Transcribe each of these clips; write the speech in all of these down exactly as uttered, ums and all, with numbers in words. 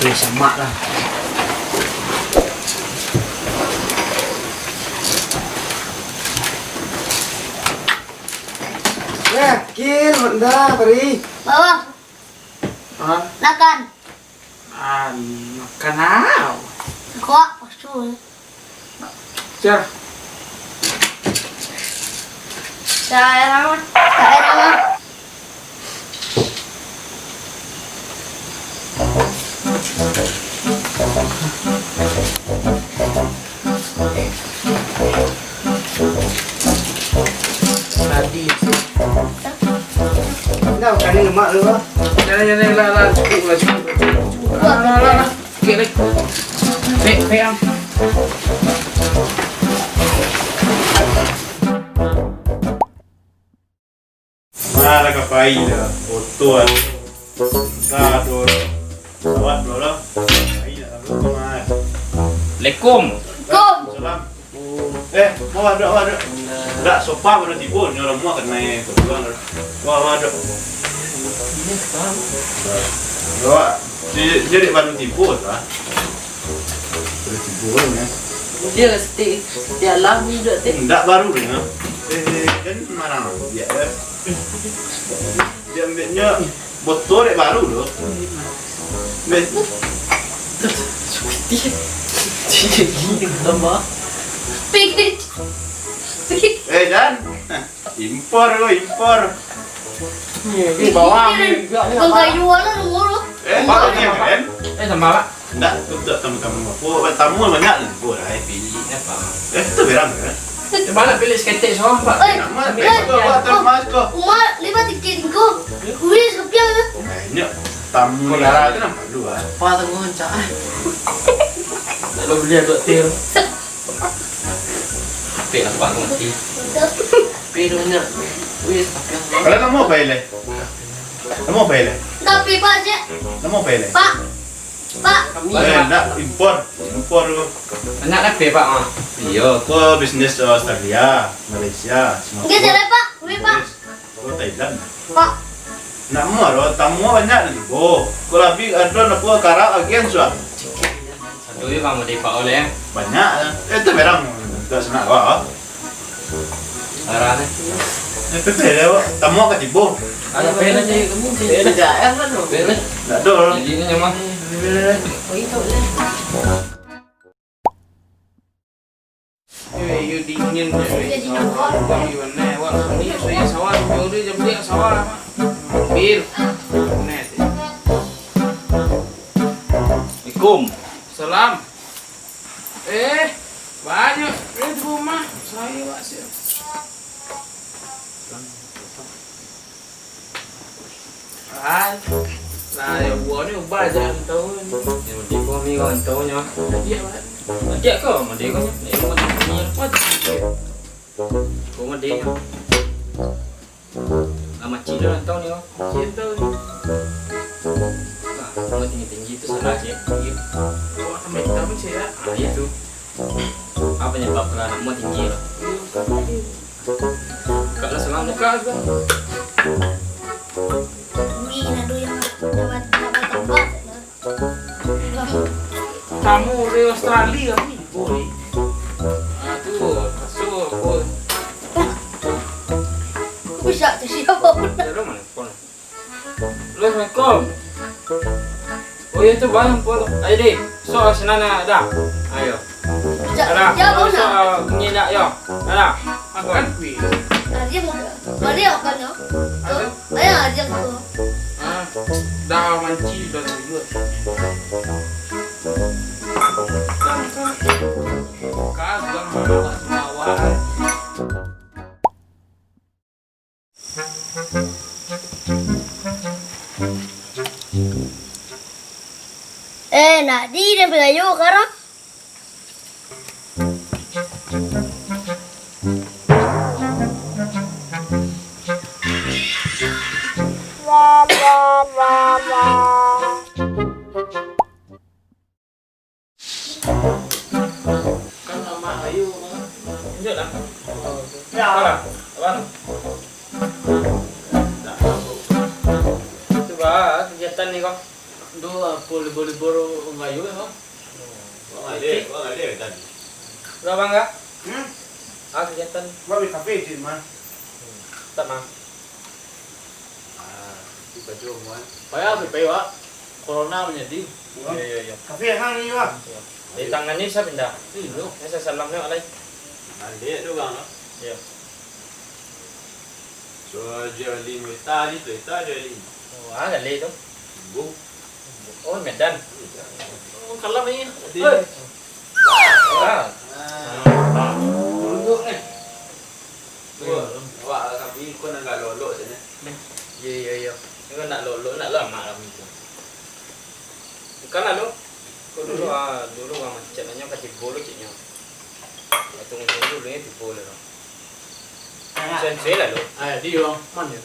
Tuh, samak lah. Yakin, Honda, Pari? Bawa. Hah? Makan. Ah, makan apa? Kok kosong. Cer. Daerah, daerah. Tadi. Nah, tadi lemak tu, Bang. Jangan, jangan, lah, lah, cukup lah, cukup. Lah, lah, lah, lah. Sikit lagi. Baik, baik, am. Malah ka pai dah. Kotor. Dah, aduh. Awak dulu lah. Pai dah, aduh, Mat. Assalamualaikum. Waalaikumsalam. Eh, bawa duduk, bawa duduk. Dak sopan baru tibo, nyo rumah kenai kebutuhan. Bawa, bawa duduk. Bawa. Dia, dia dek baru tibo lah. Baru tibo kan. Dia lah setik, dia lah duduk teh. Ndak baru dia. Eh, eh, kan marah dia. Dia ambilnya botol dek baru tu. Ambil. Pik. Pik. Eh, Jan. Impor ko, impor. Ni, ni bawang ni juga ni. Bukan kayu lah, nombor tu. Eh, Pak, ni kan? Eh, tambah, Pak. Ndak, tu tak tamu-tamu. Apa, tamu banyak lah. Boleh, eh, pilih apa? Eh, tu berang kan? Eh, mana pilih seketek seorang, Pak? Eh, nama? Eh, besok kau buat terus, Mas, kau. Umar, lima tiket ko. Kuis kepiang tu. Eh, ini tamu negara tu nampak dulu, ah. Apa tu, Gon, cak, eh? Lalu beli doktor. Tapi nampak mati. Tapi dia banyak. Wis, tapi yang Kalau nama apa, Ile? Nama apa, Ile? Tapi, Pak, cek. Nama apa, Ile? Pak. Pak. Eh, ndak, impor. Impor tu. Anak apa, Pak, ah? Iya, aku bisnis Australia, Malaysia, Singapura. Enggak, salah, Pak. Wih, Pak. Inggris. Ko Thailand. Pak. Nak mua lo, tamu banyak nan tibo. Ko labi ado nak buek karak agian suah. Satu je, Bang, mode Pak Oleh. Banyak lah. Eh, tu merang. Tak senang, Pak. Arah ni. Eh, pepe dia, Pak. Tamu ka tibo. Ada pepe je. Pepe je. Pepe. Tak ada. Jadi ni memang. Oh, itu je. Eh, iyo dingin je, weh. Sawah, bang, iyo, neh, wak, ni, suyi sawah, tujuh hari jam dia sawah, Mak. Bil. Neh, tu. Assalamualaikum. Salam. Eh, banyak, eh, di rumah. Saya, Wak, siap. Ah, nah, yang buah ni ubah je, tahu ni. Yang penting kau ni, kau tahu ni, ah. Dia, Mak. Dia kau, dia kau ni. Eh, kau ni, kau ni. Kau ni, dia. Lah, macik dah, tahu ni, kau. Macik tahu ni. Nah, kau tinggi-tinggi tu salah, cik. Iya. Kau tambah hitam, cik, ya? Ah, iya tu. Apa penyebab kalau anak mau tinggi? Iya, tapi Buka lah, Salam. Buka, buka. Wih, ado yang tambah, tambah, tambah. Tamu dari Australia ni, boy. Ah, tu, kasut, boy. Bisa tu siapa pun. Hello, mana phone? Assalamualaikum. Oh, iyo tu, Bang, apo tu? Ayo, deh. So, sinan dah. Ayo. Ada. Ya, so, ni nak, yo. Ada. Makan. Ada, ada, makan, yo. Ada. Ayo, aja tu. Ah, dah manci, dah tujuh. Dah, dah. Kas, dah, makan, makan. Eh, nak di dan belayu kara. Kan amak ayu. Tunjuk lah. Ya. Apalah? Apo? Cubo kegiatan ni kau. Tu apo libur-libur ngayu, Bang? Wah, ngalih, wah, ngalih, Tan. Udah, Bang, kah? Hmm? Ah, kegiatan. Wah, di kafe, Cik, mah. Hmm. Tak, mah. Ah, itu baju, Muan. Payah, payah, Wak. Corona menjadi. Iya, iya, iya. Kafe, hang, ini, Wak. Iya. Di tangan ni saya pindah. Iya. Ini saya salam ni, Wak, lai. Ngalih tu, Bang, ah. Iya. So, jual limo juta, limo juta jual limo. Oh, ah, gali tu. Bung. Oh, Medan. Oh, kalam ni. Tadi. Hei. Ah. Ah. Duduk ni. Wah, awak kami kau nak lolok sini. Iya, iya, iya. Kau nak lolok, nak lama kami tu. Bukan lah, lo. Kau dulu, ah, dulu urang macet nyo ka tibo lo, ciknyo. Tunggu-tunggu dulu, nyo tibo lo. Sensei lah, lo. Ah, di urang mana?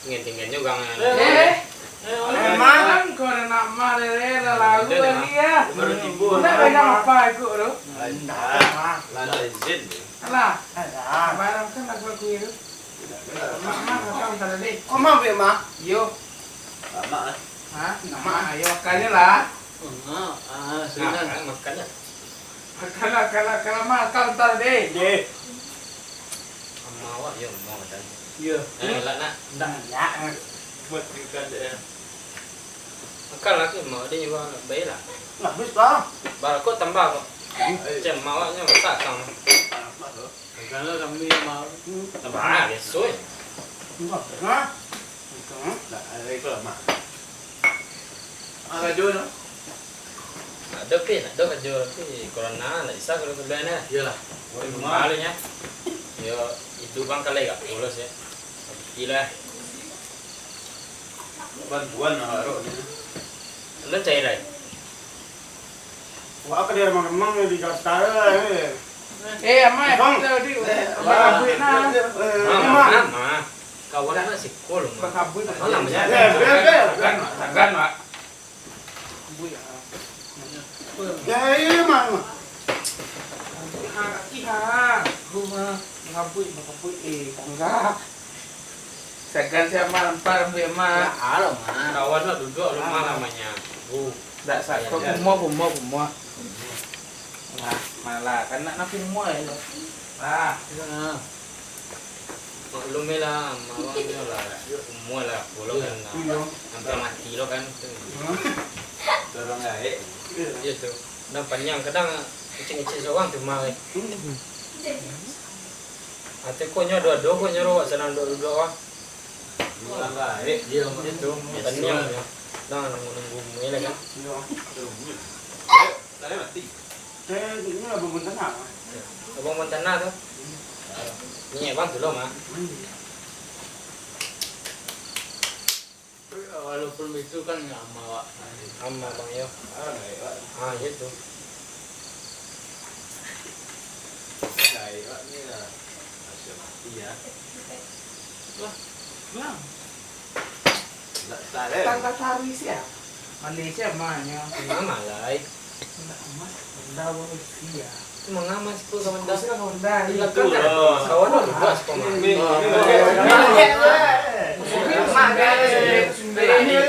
Tinggan-tinggan nyo urang. Eh, eh, eh, Emang kau dah nak marah, eh, dah lalu lagi, ya. Baru tibo. Nak pegang apa ikut tu? Alah. Lantai zen tu. Alah. Alah. Barang kan aku akui tu. Mak, mak, makan bentar tadi. Kau mau, Mak? Yo. Mak, ah. Ha? Mak, ayo makan je lah. Ah, ah, sudah. Makan, makan lah. Makan lah, makan lah, makan lah, Mak. Makan bentar tadi. Deh. Amak awak, yo, mau makan. Yo. Eh, nak, nak. Ndak. Ndak. Buat makan je, ya. Makan lah tu, mak dia juga baik lah. Habis lah. Barakot tambah kok. Hmm. Macam mak awaknyo masak kang. Anak mak tu. Kalau kami mau. Tambah, ah, biaso je. Enggak pernah. Enggak. Nak, ada ikut lah, Mak. Ah, karajo tu. Nak ado, Pi, nak ado karajo, tapi corona, nak bisa kalau keluar ni. Iyalah. Di rumah. Rumah lah, nya. Yo, hidup bang kalai gak polos, ya. Gila. Bantuan lah, Rok, ni. Lu cari lai. Wah, ka di remang-remang di Jakarta, eh. Eh, Amai, Bang. Kita di, eh, Abang Abui nah. Eh, Mama, Mama. Mama. Kawan anak sikul, Mama. Abang Abui. Abang namanya. Eh, eh, eh. Sagan, Mak. Sagan, Mak. Abui, ah. Ya, iya, Mama. Abui, ha, kaki, ha. Abang Abui, Bang Abui, eh, tangga. Sagan si Amal, ampar ambiak Amal. Ya, alo, Mal. Kawan nak duduk, alo, Mal namanya. Bu. Dak sako, ya, ya. Kumuah, kumuah, kumuah. Nah, malah, kan nak, nak kumuah, ya. Ah. Ya. Maklum, ya lah, mawang, ya lah. Kumuah lah, pulau, ya, kan, nah. Iya. Hampir mati lo, kan. Hah? Dorong gaek. Iya. Iya, tu. Dan panjang, kadang ngecek-ngecek sorang tu, Mal, eh. Hmm. Ati ko nyo ado-ado ko nyo ro, wak sanang duduak-duduak, wak. Urang gaek. Iyo, mak. Itu, taniang, yo. Nah, nunggu-nunggu mui lah, kan. Iyo. Aduh, mui. Tadi mati. Teh, ini abang pun tanah, Mak. Abang pun tanah tu. Ni abang tu lo, Mak. Hmm. Walaupun itu kan ama awak. Ama, Bang, yo. Ah, baik, Pak. Ah, gitu. Baik, Pak, ni lah. Masih mati, ya. Wah, Bang. Tak, tak ada. Tanggal hari siapa? Malaysia, Mak, yo. Mama lah, eh. Indak, Mas. Honda baru sia. Mangamas ko ka Honda. Sira ka Honda. Iya, kan, kawan lo lupa, Mas. Ini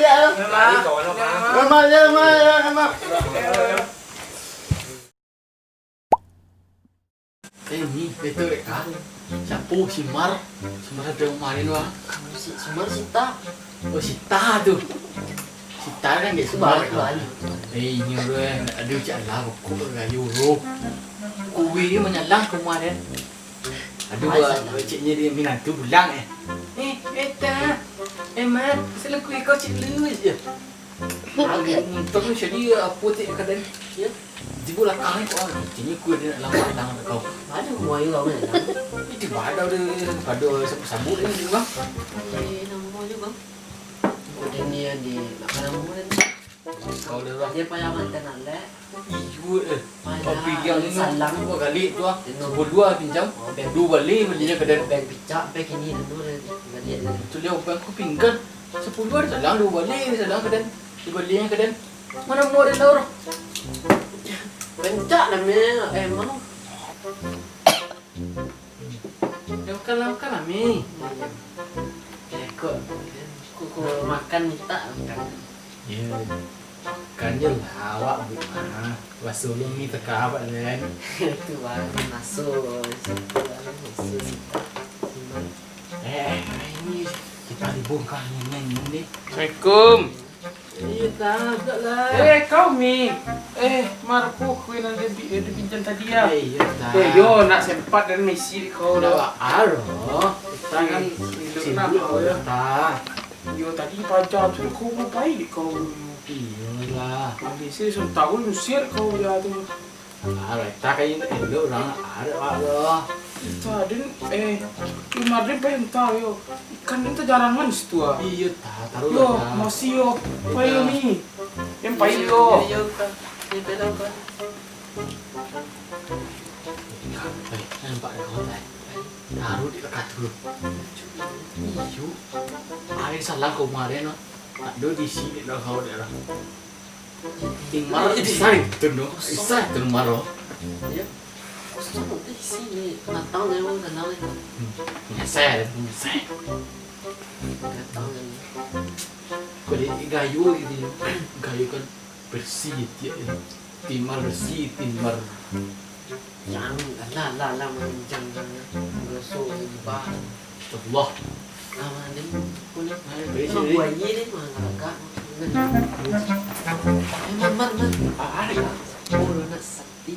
dia. Kawan lo, Mas. Lemak, lemak, lemak. Eh, ni, betul dek kah? Siapo? Si Mar. Si Mar ado kamarin, wah. Si, si Mar, Sita. Oh, Sita tu. Sita kan dek si Mar. Baru tu. Eh, ini urang, eh, ado cak lah, kok gayo lo. Kuwi dia manyalang ka rumah dia. Aduh, ceknya dia minantu pulang, eh. Eh, eh, tak. Eh, Mar, selaku ikau cek lu je. Untung ni jadi apo ti kadan. Ya. Tibo lakang ni kok, ah, cini ku dia nak lambat dah kau. Ada muai kau ni. Itu badau dia, badau sabut-sabut ni, Bang. Eh, nama dia, Bang? Kau dia ni di belakang rumah ni. Kau dia, Bang. Dia payah mantan alek. Iyo, eh. Payah. Kopi dia ni salang. Dua kali tu, ah. Sepuluh dua pinjam. Oh, beng. Dua bali balinya kadan. Beng picak, beng kini dulu dia. Baliak dia. Itu dia, beng ku pinggan. Sepuluh ada salang, dua bali salang kadan. Dua balinya kadan. Mana mau ada laur? Rancak lah, Mel. Eh, mau. Ya, makan lah, makan lah, Mi. Eh, kok, kok, kok makan minta makan? Ya. Kan je lah awak, Buk, ah. Baso lo mi teka, Pak, kan? Tu, Bang, maso. Situ, Bang, maso. Simak. Eh, ini kita dibongkar ni, ni, ni. Assalamualaikum. Iyo, tak, tak lah. Eh, kau, Mi. Eh, Marco, kau nan dia bi-, eh, dia pinjam tadi, ya? Eh, iyo, tak. Eh, yo, nak sempat dan misi di kau. Ndak lah. Aro. Tangan sibuk nak kau, ya. Tak. Yo, tadi paja tu kau mau pai di kau. Iyolah. Habis itu, santau usir kau, ya, tu. Ah, reta kain elok urang arek wak lo. Ita den, eh, Umar den pai entah yo. Ikan den tajarangan situ ah. Iyo, ta, taruh Yo, lah, ta. Masih yo. Pai yo ni. Yang pai yo. Iyo, iyo, Kak. Iyo, pai lah, Kak. Ikan, eh, nampak dah kawan, eh. Taruh di dekat tu. Iyo. Ari salah kau kemarin, no. Tak ada di sini dah kau daerah. Timar isai tu no, isai tu maro. Yo. Kosong tu isi ni, matang ni, Bang, tenang ni. Hmm. Ngesel, ngesel. Matang ni. Kau di gayo gitu. Gayo kan bersih dia. Timar bersih, timar. Jan, alah, alah, alah, mah, jan, jan, jan. Gosok, gibah. Astagfirullah. Aman, den. Kau ni, Baik, kau sini. Buat ye, den, mah, agak. Eh, man, man, man. Ah, ah. Oh, lu nak sakti.